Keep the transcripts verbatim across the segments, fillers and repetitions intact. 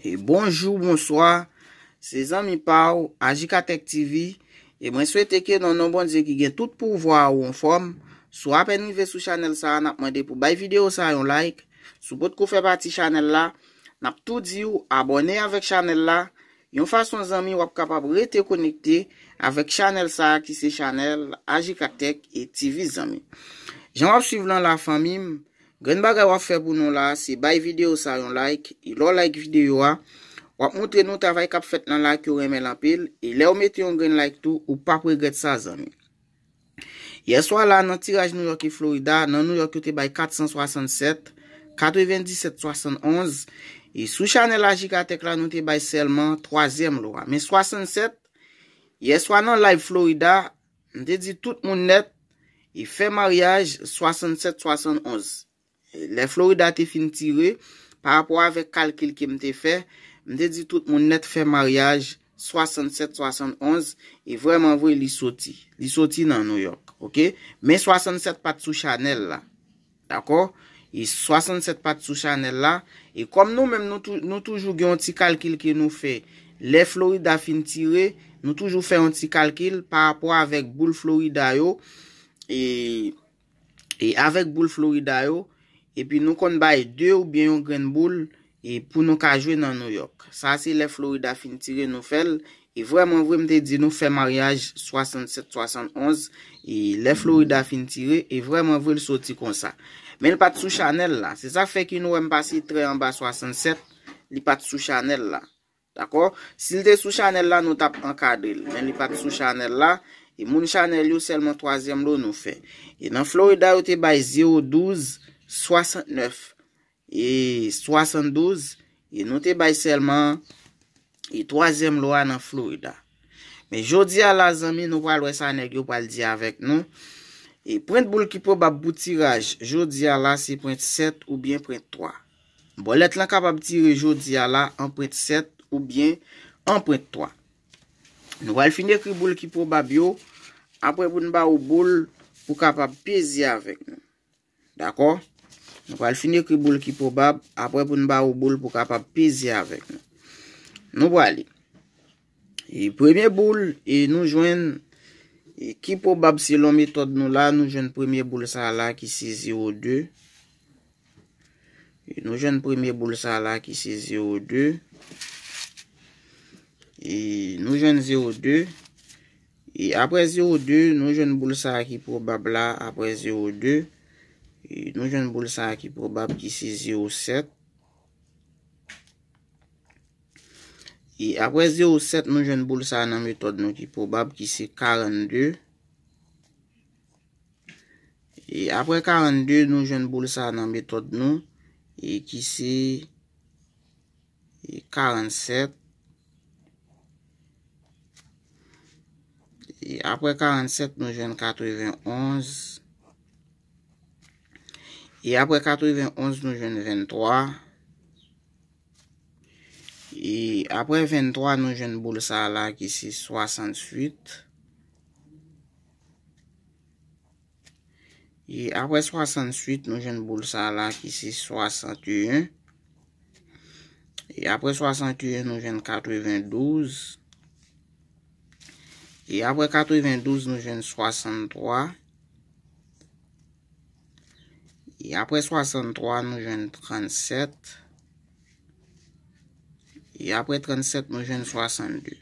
E bonjou, bonswa. Se zanmi pa w, Ajikatèk T V. E mwen swete ke nan non Bondye ki gen tout pouvwa ou anfòm. Si w apèn rive sou chanèl sa a, n ap mande pou bay videyo sa a yon like. Si w potko fè pati chanèl la, n ap tou di w abòne avèk chanèl la. Yon fason zanmi w ap kapab rete konekte avèk chanèl sa a ki se chanèl Ajikatèk e T V zanmi. Jan w ap swiv lan la fanmi m, grenn bagay w ap fè pou nou la, se bay videyo sa yon like. E lè w like videyo a, w ap montre nou travay k ap fèt lan la ke w renmen l anpil. E lè w mete yon grenn like tou, ou p ap regrèt sa zanmi. Yèswa la, nan tiraj New York e Florida, nan New York yo te bay kat san swasannsèt, katrevendisèt swasannonz. E sou chanèl Ajikatèk la, nou te bay sèlman twazyèm lo a. Men swasannsèt, yèswa nan live Florida, m te di tout moun nèt, e fè maryaj swasannsèt swasannonz. Lè Florida te fin tire, pa rapò avèk kalkil ke m te fè, m te di tout moun nèt fè maryaj swasannsèt swasannonz, e vrèman vre li soti. Li soti nan New York, oke? Men swasannsèt pa t sou chanèl la. Dakò? E swasannsèt pa t sou chanèl la. E kòm nou menm, nou, tou, nou toujou gen yon ti kalkil ke nou fè. Lè Florida fin tire, nou toujou fè yon ti kalkil pa rapò avèk boul Florida yo. E, e avèk boul Florida yo. Epi nou konn bay de oubyen yon grenn boul e pou nou ka jwe nan New York. Sa se lè Florida fin tire nou fè l. E vrèman vre, m te di nou fè maryaj swasannsèt swasannonz. E lè Florida fin tire, e vrèman vre, l soti konsa. Men l pa t sou chanèl la. Se sa k fè ke nou wè m pase trè anba swasannsèt, li pa t sou chanèl la. Dakò? Si l te sou chanèl la, nou t ap ankadre l. Men li pa t sou chanèl la. E moun chanèl yo sèlman twazyèm lo nou fè. E nan Florida, yo te bay zewo douz swasantnèf e swasanndouz. E nou te bay sèlman e twazyèm lo a nan Florida. Men jodi a la, zanmi, nou pral wè sa nèg yo pral di avèk nou. E pwent boul ki pwobab pou tiraj jodi a la, se pwent sèt oubyen pwent twa. Bòlèt lan kapab tire jodi a la an pwent sèt oubyen an pwent twa. Nou pral fin ekri boul ki pwobab yo, apre pou n ba ou boul pou kapab peze avèk nou. Dakò? Nou pral fin ekri boul ki pwobab, apre pou n ba ou boul pou kapab peze avèk nou. Nou prale. E premye boul, e nou jwenn, e ki pwobab selon metòd nou la, nou jwenn premye boul sa la ki se zewo de. E nou jwenn premye boul sa la ki se zewo de. E nou jwenn zewo de. E apre zewo de, nou jwenn boul sa ki pwobab la apre zewo de. E nou jwenn boul sa ki pwobab ki se zewo sèt. E apre zewo sèt, nou jwenn boul sa nan metòd nou ki pwobab ki se karannde. E apre karannde, nou jwenn boul sa nan metòd nou, e ki se, e karannsèt. E apre karannsèt, nou jwenn katrevenonz. E apre katrevenonz, nou jwenn venntwa. E apre venntwa, nou jwenn boul sa la ki se swasantuit. E apre swasantuit, nou jwenn boul sa la ki se swasanteyen. E apre swasanteyen, nou jwenn katrevendouz. E apre katrevendouz, nou jwenn swasanntwa. E apre swasanntwa, nou jwenn trannsèt. E apre trannsèt, nou jwenn swasannde.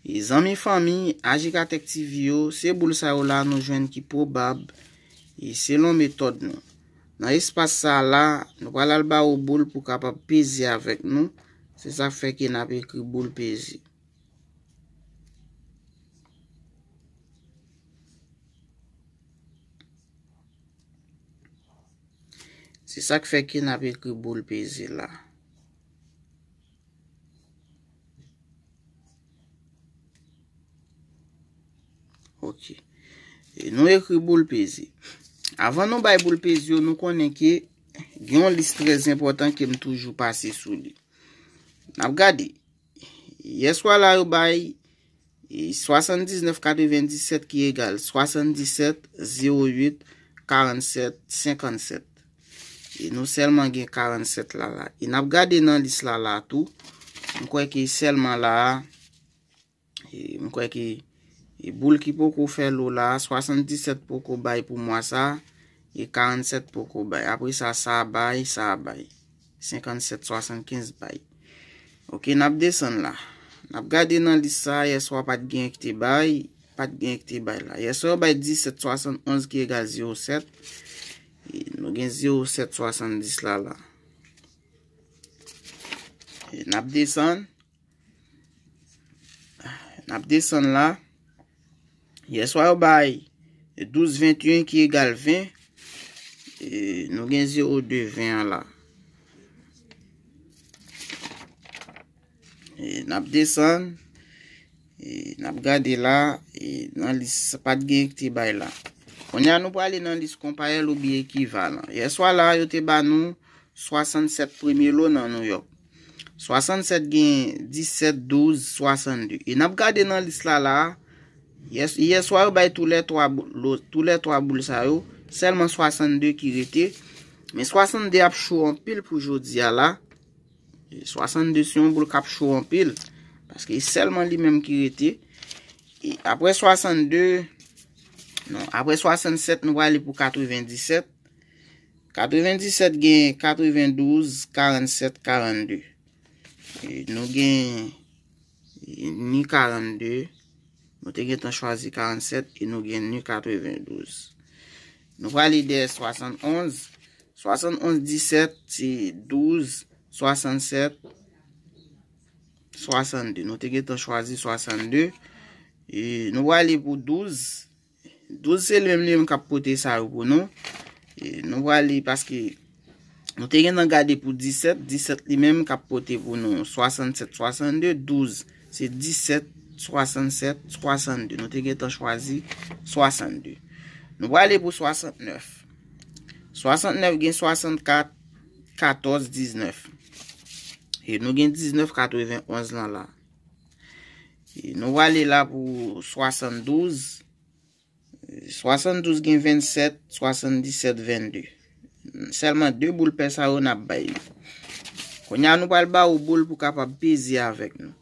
E zanmi fanmi, Ajikatèk T V yo, se boul sa yo la nou jwenn ki pwobab. E selon metòd nou. Nan espas sa la, nou pral al ba ou boul pou kapab peze avèk nou. Se sa k fè ke n ap ekri boul peze. Se sa k fè ke n ap ekri boul peze la. Ok. E nou ekri boul peze. Avan nou bay boul peze yo, nou konnen ke gen yon lis trè enpòtan ke m toujou pase sou li. N ap gade. Yèswa la yo bay e, swasanndiznèf katrevendisèt ki egal swasanndisèt zewo uit karannsèt senkannsèt. E nou sèlman gen karannsèt la la. E n ap gade nan lis la la tou. M kwè ke sèlman la a, e m kwè ke e boul ki poko fè lo la a, swasanndisèt poko bay pou mwa sa a, e karannsèt poko bay. Apre sa, sa a bay, sa a bay. Senkannsèt swasannkenz bay. Ok, n ap desann la. N ap gade nan lis sa a, yèswa pa t gen ki te bay, pa t gen ki te bay la. Yèswa yo bay disèt swasannonz ki egal zewo sèt. E nou gen zewo sèt swasanndis la la. E n ap desann. N ap desann la. Yèswa yo bay douz venteyen ki egal ven. E nou gen zewo de ven an la. E n ap desann. E n ap gade la. E nan lis pa t gen ki te bay la. Kounye a nou prale nan lis konparèl oubyen ekivalan. Yèswa la yo te ba nou swasannsèt premye lo nan Nouyòk. Swasannsèt gen disèt, douz, swasannde. E n ap gade nan lis la la a. Yè, yèswa yo bay tou lè twa boul, lo, tou lè twa boul sa yo. Sèlman swasannde ki rete. Men swasannde ap cho anpil pou jodi a la. Swasannde se yon boul k ap cho anpil. Paske e sèlman li menm ki rete. E apre swasannde, non, apre swasannsèt, nou prale pou katrevendisèt. Katrevendisèt gen katrevendouz, karannsèt, karannde. E nou gen ni karannde. Nou te gentan chwazi karannsèt e nou gen ni katrevendouz. Nou prale dèyè swasannonz. Swasannonz disèt se douz, swasannsèt, swasannde. Nou te gentan chwazi swasannde. E nou prale pou douz. Douz se li menm, li menm k ap pote sa yo pou nou. E nou prale paske nou te gentan gade pou disèt. Disèt li menm k ap pote pou nou swasannsèt, swasannde. Douz se disèt, swasannsèt, swasannde. Nou te gentan chwazi swasannde. Nou prale pou swasantnèf. Swasantnèf gen swasannkat, katòz, diznèf. E nou gen diznèf katrevenonz lan la. E nou prale la pou swasanndouz. Swasanndouz gen vennsèt, swasanndisèt, vennde. Sèlman de boul pè sa yo n ap bay li. Kounye a nou pral ba ou boul pou kapab peze avèk nou.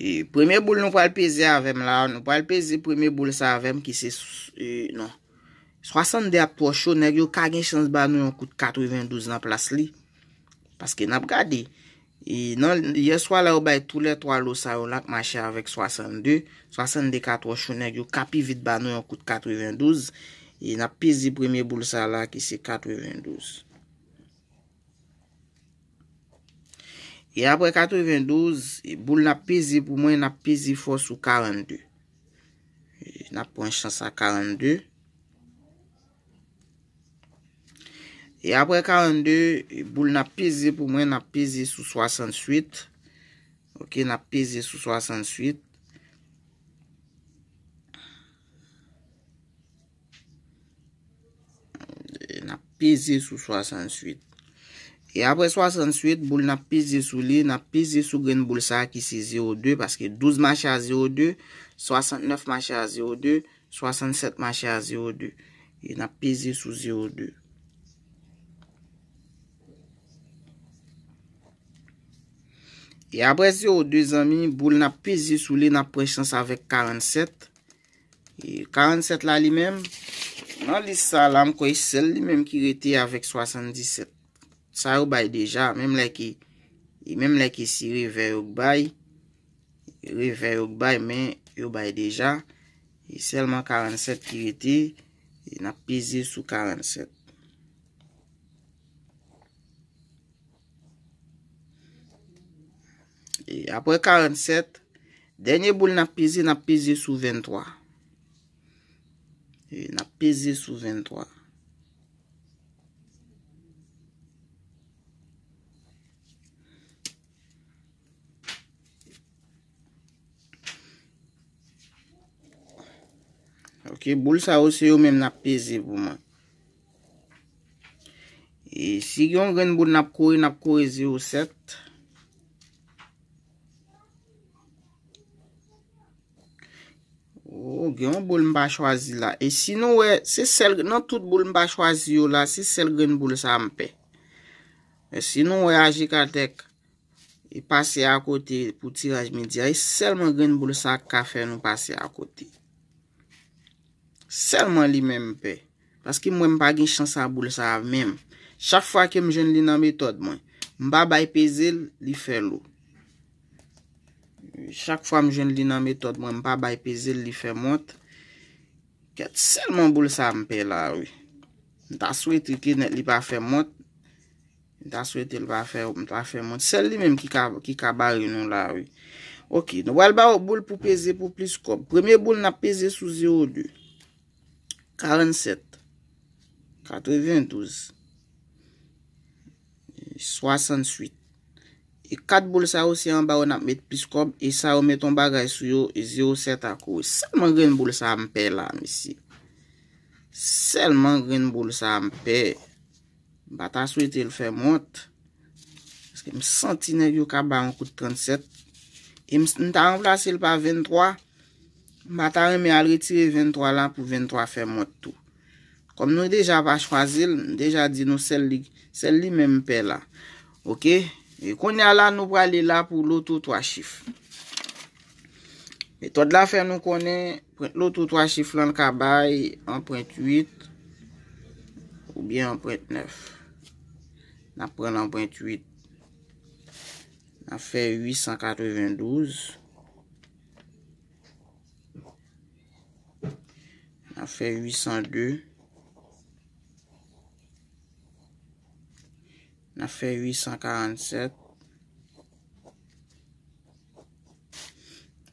E premye boul nou pral peze avè m la, nou pral peze premye boul sa avè m ki se, e, non. Swasannde ap twò cho, nèg yo ka gen chans ba nou yon kout katrevendouz nan plas li. Paske n ap gade. E nan, yèswa la yo bay tou lè twa lo sa yo la k mache avèk swasannde. Swasannde ka twò cho, nèg yo ka pi vit ba nou yon kout katrevendouz. E n ap peze premye boul sa la ki se katrevendouz. E apre katrevendouz, e boul n ap peze pou mwen, n ap peze fò sou karannde. E n ap pran chans a karannde. E apre karannde, e boul n ap peze pou mwen, n ap peze sou swasantuit. Ok, n ap peze sou swasantuit. E n ap peze sou swasantuit. E apre swasantuit, boul n ap peze sou li, n ap peze sou grenn boul sa a ki se zewo de, paske douz mache a zewo de, swasantnèf mache a zewo de, swasannsèt mache a zewo de. E n ap peze sou zewo de. E apre zewo de, zanmi, boul n ap peze sou li, n ap pran chans avèk karannsèt. E karannsèt la li menm, nan lis sa la, m kwè sèl li menm ki rete avèk swasanndisèt. Sa yo bay deja, menm lè ki, e menm lè ki si revè yo k bay, revè yo k bay, men yo bay deja. E sèlman karannsèt ki rete, e n ap peze sou karannsèt. E apre karannsèt, dènye boul n ap peze, n ap peze sou venntwa. E n ap peze sou venntwa. Ok, boul sa yo se yo menm n ap peze pou mwen. E si gen yon grenn boul n ap kore, n ap kore zewo sèt. Oh, gen yon boul m pa chwazi la. E si nou wè, se sèl, nan tout boul m pa chwazi yo la, se sèl grenn boul sa a m pè. E si nou wè Ajikatèk, e pase akote pou tiraj midi a, e sèlman grenn boul sa a k ka fè nou pase akote. Sèlman li menm m pè. Paske m wè m pa gen chans a boul sa a menm. Chak fwa ke m jwenn li nan metòd mwen, m pa bay peze l, li fè lo. Chak fwa m jwenn li nan metòd mwen, m pa bay peze l, li fè mont. Kèt, sèlman boul sa a m pè la, wi. M ta swete ke nèt li pa fè mont. M ta swete l pa fè, m pa fè mont. Sèl li menm ki ka, ki ka bare nou la, wi. Ok, nou pral ba w boul pou peze pou plis kòb. Premye boul n ap peze sou zewo de, karannsèt, katrevendouz, swasannwit. E kat boul sa yo se anba yo n ap met plis kòb, e sa yo met yon bagay sou yo, e zewo sèt akouri. Sèlman grenn boul sa a m pè la, mesye. Sèlman grenn boul sa a m pè. M pa ta swete l fè mont. Paske m santi nèg yo ka ba yon kout trannsèt. E m, m ta ranplase l pa venntwa. M pa ta renmen al retire venntwa la pou venntwa fè mont tou. Kòm nou deja pa chwazi l, m deja di nou sèl li, sèl li menm m pè la. Ok? E kounye a la, nou prale la pou loto twa chif. Metòd la fè nou konnen, prent loto twa chif lan, l ka bay anprent uit oubyen anprent nèf. N ap pran l anprent uit. N ap fè uit san katrevendouz. N ap fè uit san de. N ap fè uit san karannsèt.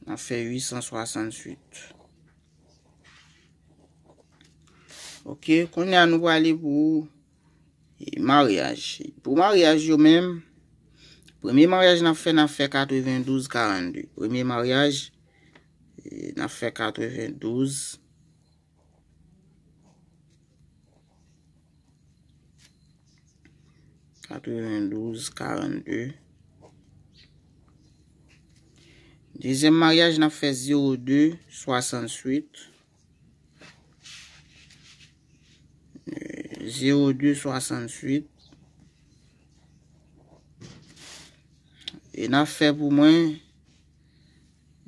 N ap fè uit san swasannwit. Ok, kounye a nou prale pou, e, maryaj. Pou maryaj yo menm, premye maryaj n ap fè, n ap fè katrevendouz karannde. Premye maryaj, e, n ap fè katrevendouz. Katrevendouz karannde. Dezyèm maryaj, n ap fè zewo de swasannwit. Zewo de swasannwit. E n ap fè pou mwen,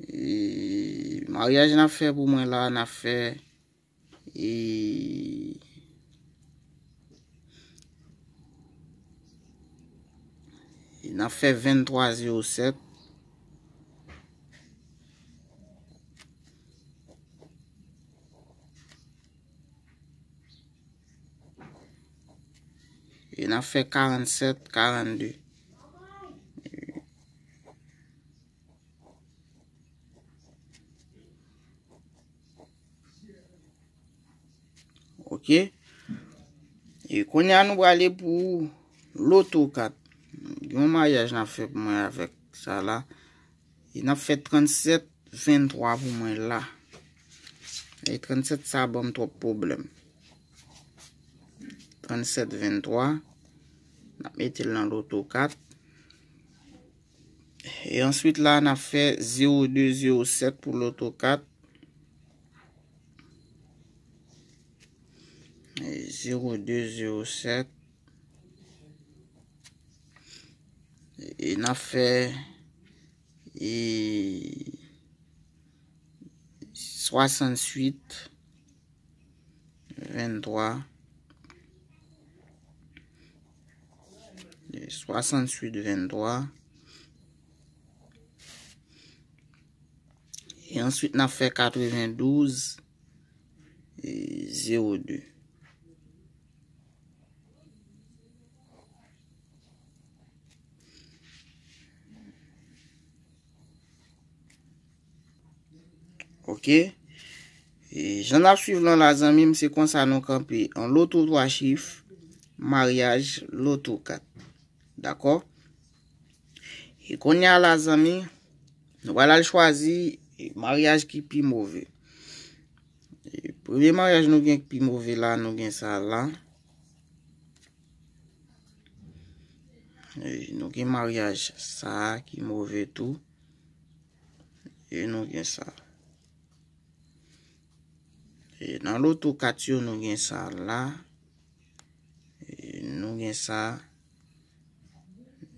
e, maryaj n ap fè pou mwen la, n ap fè, e, n ap fè venntwa zewo sèt. E n ap fè karannsèt karannde. Ok. E kounye a nou prale pou loto kat. Gen yon maryaj n ap fè pou mwen avèk sa la. E n ap fè trannsèt venntwa pou mwen la. E trannsèt sa ban m twòp pwoblèm. Trannsèt venntwa. N ap mete l nan loto kat. E answit la, n ap fè zewo de zewo sèt pou loto kat. E zewo de zewo sèt. E n ap fè, e, swasannwit venntwa. Swasannwit venntwa. E answit, n ap fè katrevendouz, e, zewo de. Ok. E jan n ap swiv lan la, zanmi m, se konsa nou kanpe an loto twa chif, maryaj, loto kat. Dakò? E kounye a la, zanmi, nou pral al chwazi, e, maryaj ki pi move. E premye maryaj nou gen ki pi move la, nou gen sa la. E nou gen maryaj sa a ki move tou. E nou gen sa. E nan loto kat yo, nou gen sa la. E nou gen sa.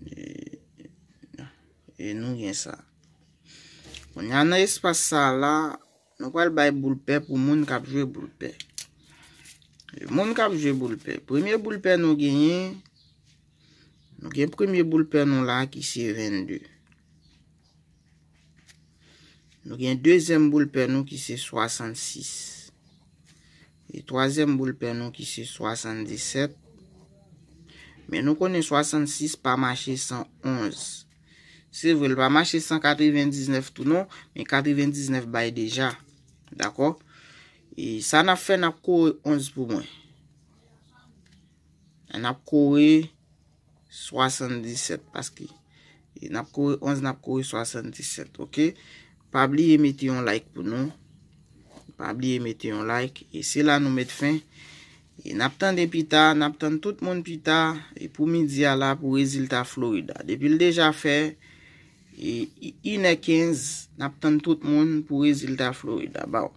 E, e nou gen sa. Kounye a nan espas sa la, nou pral bay boul pè pou moun k ap jwe boul pè. E moun k ap jwe boul pè. Premye boul pè nou genyen, nou gen premye boul pè nou la ki se vennde. Nou gen dezyèm boul pè nou ki se swasannsis. E twazyèm boul pè nou ki se swasanndisèt. Men nou konnen swasannsis pa mache san onz. Se vre, l pa mache san katrevendiznèf tou non, men katrevendiznèf bay deja. Dakò? E sa n ap fè, n ap kore onz pou mwen. N ap kore swasanndisèt, paske e n ap kore onz, n ap kore swasanndisèt, oke? Pa bliye mete yon like pou nou. Pa bliye mete yon like. E se la nou met fen. E n ap tande pita, n ap tann tout moun pita. E pou midi a la, pou rezilta Florida. Depi l deja fè, e, i- inè kenz, n ap tann tout moun pou rezilta Florida. Baw.